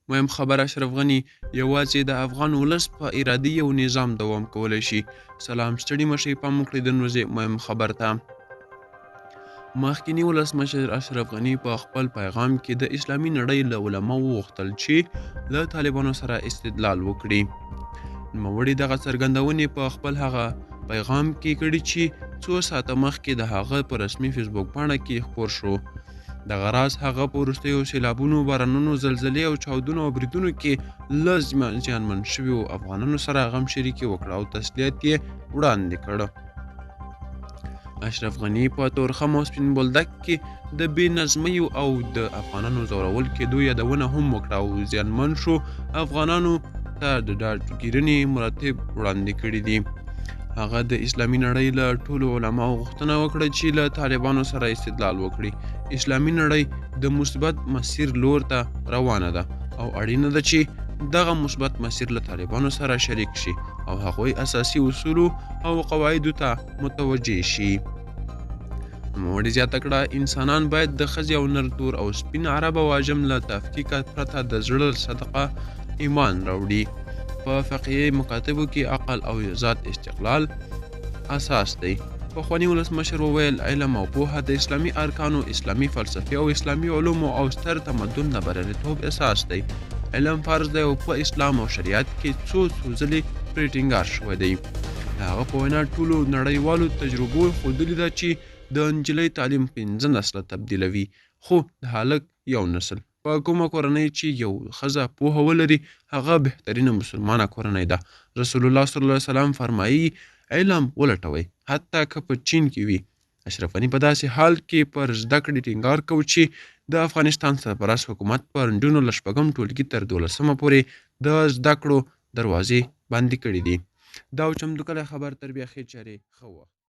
مهم خبر اشرف غني یوازې د افغان ولس په ارادي یو نظام دوام کولی شي. سلام، ستړي مشي، پام وکړئ د ورځې مهم خبر ته. مخکیني ولسمشر اشرف غني په خپل پیغام کې د اسلامي نړۍ له علماو وغوښتل چې له طالبانو سره استدلال وکړي. نوموړي دغه څرګندونې په خپل هغه پیغام کې کړي چې څو ساعته مخکې د هغه په رسمي فیسبوک پاڼه کې خپور شو. دغه راز هغه په وروستیو سیلابونو، بارانونو، زلزلې او چاودنو او بریدونو کې له زیانمن شویو افغانانو سره غم شریکي وکړه او تسلیت یې وړاندې کړ. اشرف غني په تورخم او سپین بولدک کې د بې نظمیو او د افغانانو ځورول کېدو یادونه هم وکړه او زیانمن شو افغانانو ته د ډاډګیرنې مراتب وړاندې کړي دي. هغه د اسلامي نړۍ له ټولو علماو غوښتنه وکړه چې له طالبانو سره استدلال وکړي. اسلامي نړۍ د مثبت مسیر لور ته روانه ده او اړینه ده چې دغه مثبت مسیر له طالبانو سره شریک شي او هغوی اساسي اصولو او قواعدو ته متوجه شي. نوموړي زیاته کړه، انسانان باید د ښځې او نر، تور او سپین، عرب او عجم له تفکیکه پرته د زړه صدقه ایمان راوړي. په فقهي مکاتبو کې عقل او ذات استقلال اساس دی. پخواني ولسمشر وویل، علم او پوهه د اسلامي ارکانو، اسلامي فلسفې او اسلامي علومو او ستر تمدن د بریالیتوب اساس دی. علم فرض دی او په اسلام او شریعت کې څو څو ځلې پرې ټینګار شوی دی. د هغه په وینا، ټولو نړیوالو تجربو ښودلې ده چې د نجلۍ تعلیم 5 نسله تبدیلوي، خو د هلک یو نسل. په کومه کورنۍ چې یو ښځه پوهه ولري، هغه بهترینه مسلمانه کورنۍ ده. رسول الله صلی الله علیه وسلم فرمایي، علم ولټوئ حتی که په چین کې وي. اشرف غني په داسې حال کې پر زده کړې ټینګار کوي چې د افغانستان سرپرست حکومت پر نجونو له شپږم ټولګي تر 12 پورې د زده کړو دروازې بندې کړې دي. دا و چمتو کړی خبر. تر بیا ښې چارې، ښه وخت.